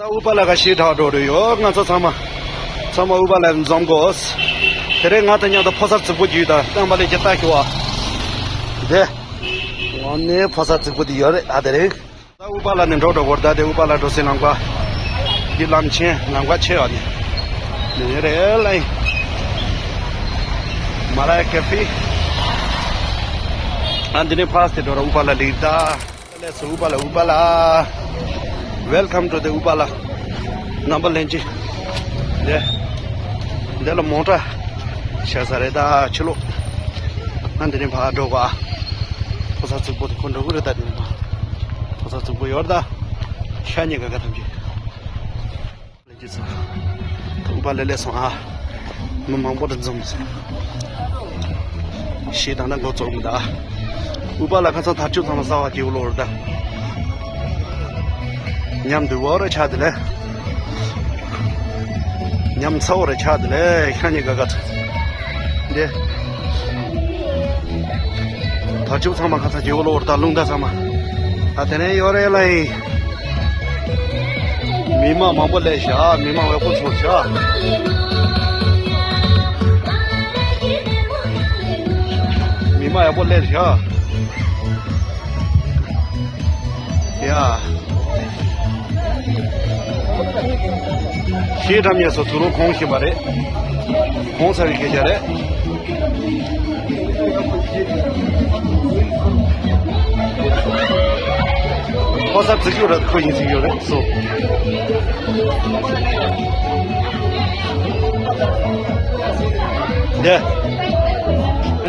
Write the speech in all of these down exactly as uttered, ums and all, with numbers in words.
ཨུ་པ་ལ་ག་ཤི་ཁྲག་འགྲོ་རེ་ཡོད། ང་ཚོ་ཚང་མ་ཚང་མ་ཨུ་པ་ལ་འཛོམས་དགོས། དེ་རིང་ང་དང་མཉམ་དུ་ཕོ་གསར་རྫིག་པོ་བརྒྱུད་དང་རྟེན་པ་ལས་ཀྱི་ལྟ་ཞུ་བ། དེ་ངོ་ནས་ཕོ་གསར་རྫིག་པོ་དེ་ཡོད་རེད། ཨ་དེ་རིང་ད་ཨུ་པ་ལ་ནས་འགྲོ་འགྲོ་གོར་ད་དེ་ཨུ་པ་ལ་འགྲོ་སའི་ལམ་ཁ་འདི་ལམ་ཆེན་ལམ་ཁ་ཆེ་བ་ནི་ནི་རེད་ལ་ཡིན། མ་ལ་ཡ་ཀེ་ཕི། ཨ་འདི་ནས་ཕ་སི་དེ་འགྲོ་ར་ཨུ་པ་ལ་ལིག་ད། ལེ་སུ་ཨུ་པ་ལ་ཨུ་པ་ལ། Welcome to the Upala། རྣམ་པ་ལྷན་རྒྱས། འདི་འདི་ལ་མོ་ཊ་ཤ་ས་རེད་ད་ཕྱི་ལོགས། ང་འདི་ནས་ཕར་འགྲོ་ག། ཕོ་གསར་རྫིག་པོ་དེ་ཁོ་འགྲོ་གི་རེད་ད། འདི་ནས་ཕར་ཕོ་གསར་རྫིག་པོ་ཡོད་རེད་ད། ཤ་ཉེ་ག་ག་ཐམས་ཅད། ལེགས་སོ། ཐུག་པ་ལེ་ལེ་སོང་ཨ། མི་མང་པོ་དེ་འཛོམས་སོང་། ཤེས་དང་ན་འགོ་བཙུགས་མི་ད། ཨུ་པ་ལ་ཁ་སང་ཐར་ཆུ་ཚང་མ་གསར་བ་སྐྱེ་བོ་ལོ་རེད་ད། མཉམ་དུ་བོ་རེ་ཆགས་དེ་ལེ། མཉམ་ཚ་བོ་རེ་ཆགས་དེ་ལེ་ཤ་ཉེ་ག་ག་ཚ། འདི། ཐར་ཆུ་ཚང་མ་ཁ་སང་སྐྱེ་བོ་ལོ་རེད་ད་རླུང་རྟ་ཚང་མ། ད་དེ་ནས་ཡོད་རེད་ལ་ཡིན། མི་མང་མང་པོ་སླེབས་ཤག་མི་མང་ཡག་པོ་ཚོར་ཤག་མི་མང་ཡག་པོ་སླེབས་ཤག་ཡ། ཤེས་ཁྲམ་ཉེས་སོ་དུ་རུ་གོང་བཞིན་པ་རེད། གོང་ཚ་བའི་སྐད་ཆ་རེད། ཕོ་གསར་རྫིག་ཡོད་རེད། ཁོ་ཡིན་རྫིག་ཡོད་རེད་སོ། འདི་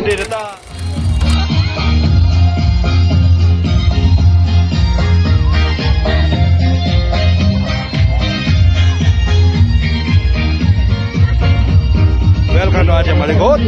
འདི་རེད་ད། Welcome to Ajay Malik Road.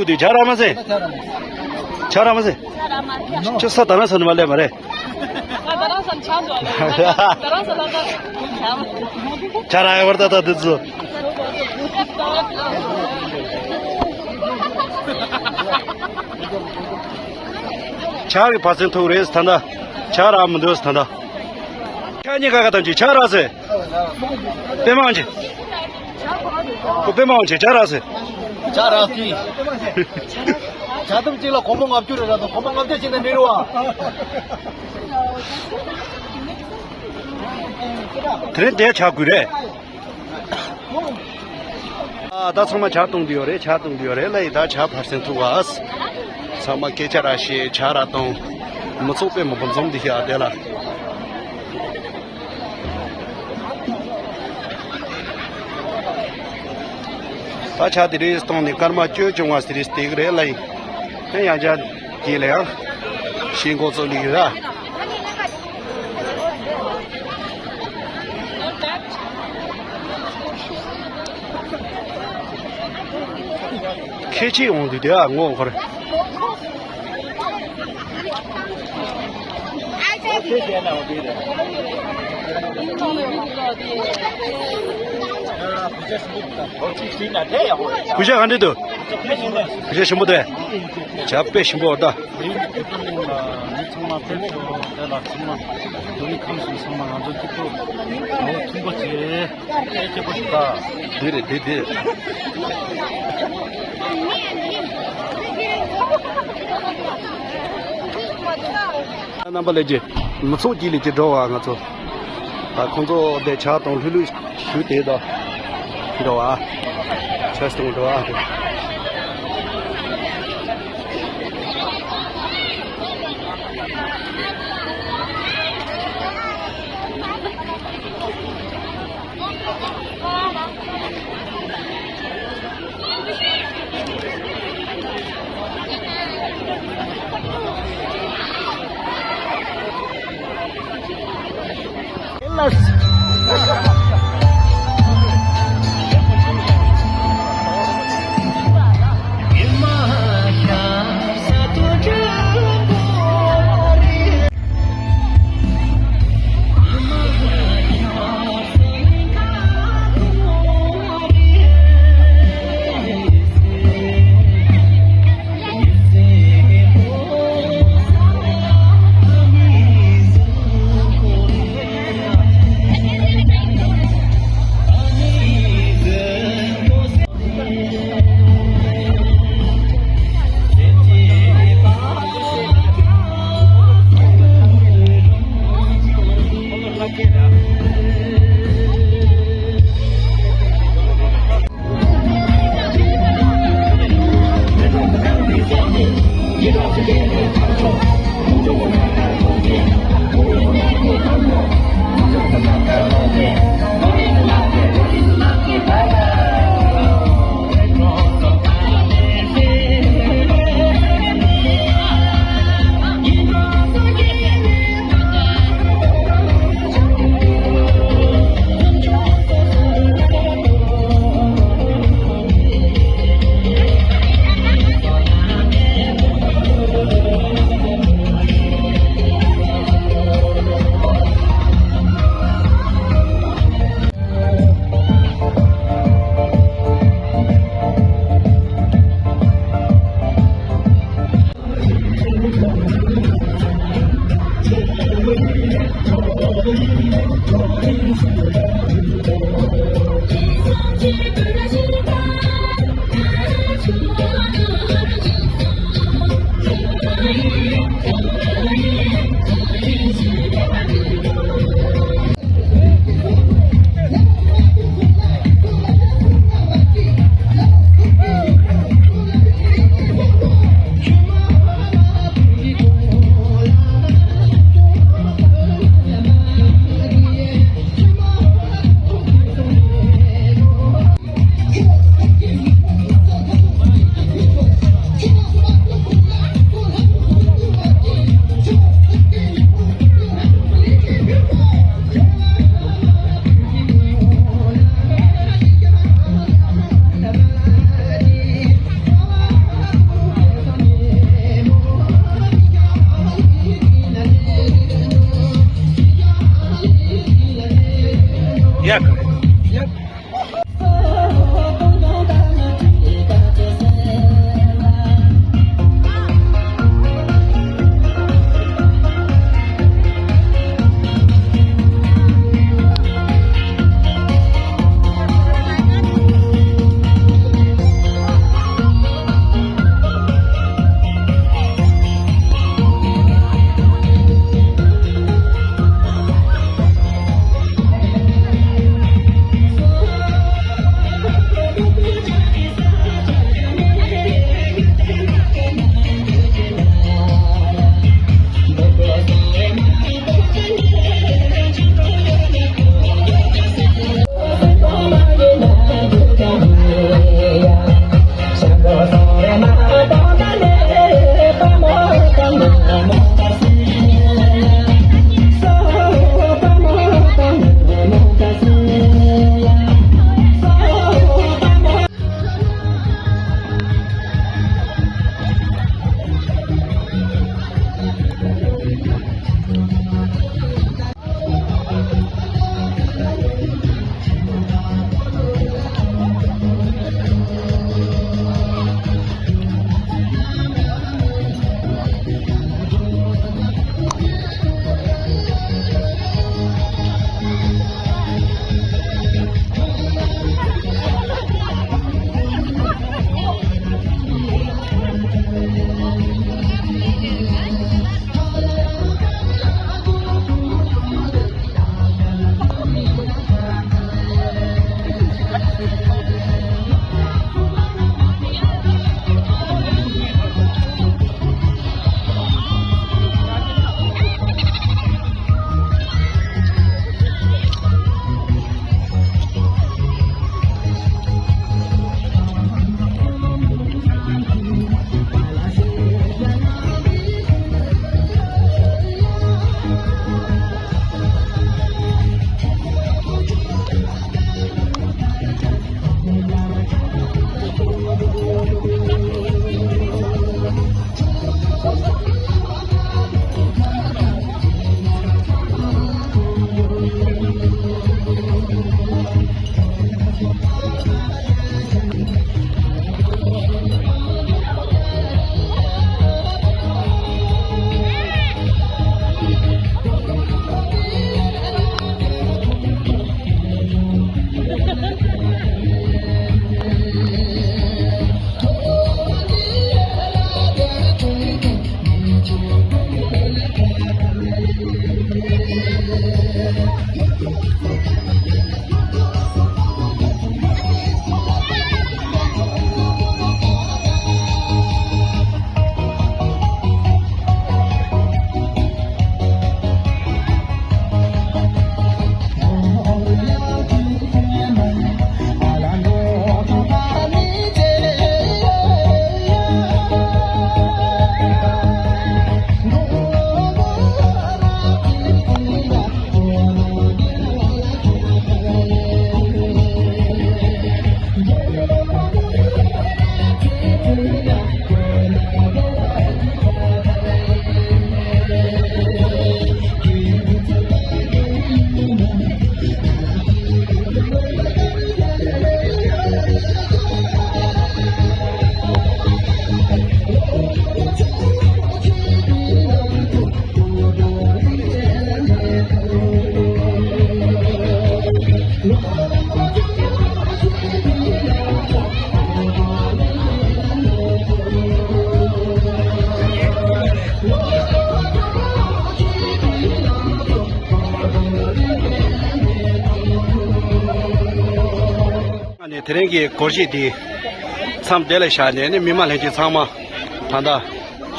དུས་ཇ་རག་མ་ཟེ། ཇ་རག་མ་ཟེ། ཁྱོད་ས་ད་རང་ས་ནས་མ་སླེབས་པ་རེད། ཇ་རག་ཡ་བར་ད་ད་དུ་ཚོ། ཇ་གི་བར་སེང་ཐུག་རེད་ད་ད། ཇ་རག་མི་འདུག་ད་ད། ཁྱེད་གཉིས་ཀ་ག་དང་ཅིག་ཇ་རག་ཟེ། པད་མ་ཅིག་ཁོ་པད་མ་ཅིག་ཇ་རག་ཟེ། ཇ་རག་གི། ཇ་དམ་གཅིག་ལ་སྒོར་མོ་ལྔ་བཅུ་རེད་ར། སྒོར་མོ་ལྔ་བརྒྱ་ཅིག་ནས་མི་རུང་བ། དེ་རིང་དེ་ཇ་དགོས་རེད། ཨ་ད་ཚང་མ་ཇ་བཏུང་དུ་ཡོད་རེད། ཇ་བཏུང་དུ་ཡོད་རེད་ལ་ཡི་ད་ཇ་བར་སེང་ཐུག་བ། ཚང་མ་སྐད་ཆ་ར་བཤད་ཇ་ར་བཏུང་། མི་ཚོགས་དཔེ་མང་པོ་འཛོམས་འདི་ཤ་དེ་ལ། ད་ཇ་དེ་རིང་བཏུང་ནས་སྐར་མ་བཅུ་བྱུང་བ་ཟེར་རེད་དེ་གི་རེད་ལ་ཡི། ཨེ་ཡང་ཇ་དེ་ལ་ཡང་ཤིང་འགོ་ཚོ་ལི་ཡོད་ར། ཁྱེད་ཅིག་འོང་དུས་དེ་ཨ་ངོ་འཁོར། གུས་ཞབས་ག་འདྲ་འདུག་གུས་ཞབས་ཞིམ་པོ་དེ། ཇ་དཔེ་ཞིམ་པོ་འོ་ད། མི་ཚང་མ་ཕེབས་ཤོག་དེ་ལ་ཚང་མ་དུ་རིང་ཁམས་སུ་ཚང་མ་ང་ཚོ་སྐྱིད་པོ་ངོ་མཐུན་པོ་བྱེད། དེ་སྐྱིད་པོ་ཞིག་ད། དེ་རེད་དེ་དེ། རྣམ་པ་ལས་ཀྱི་མི་ཚོགས་ཀྱི་ལས་ཀྱི་འགྲོ་བ་ང་ཚོ། ད་ཁོང་ཚོ་དེ་ཇ་དང་ལྷུ་ལུ་ཞུ་དེ་ད་འགྲོ་བ། ཇ་དང་འགྲོ་བ། དེ་རིང་གི་སྒོར་གཞས་འདི་མཚམས་འདི་ལ་བཞག་ནས་ནི་མི་མང་ལྷན་རྒྱས་ཚང་མ་ད་ལྟ་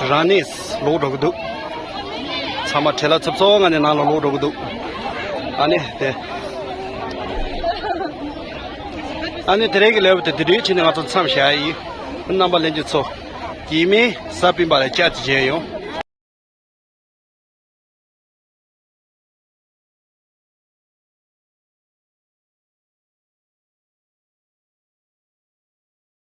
རང་གནས་ལོག་འགྲོ་གི་འདུག་ཚང་མ་བྲེལ་བ་འཚུབ་འཚུབ་ངང་ནས་ནང་ལ་ལོག་འགྲོ་གི་འདུག་ཨ་ནི་དེ། ཨ་ནི་དེ་རིང་གི་ལེའུ་དེ་འདི་འདྲའི་ཆེད་ནས་ང་ཚོ་མཚམས་བཞག་ཡིན། རྣམ་པ་ལྷན་རྒྱས་ཚོ། རྗེས་མའི་གཟའ་སྤེན་པ་ལ་བསྐྱར་དུ་མཇལ་ཡོང་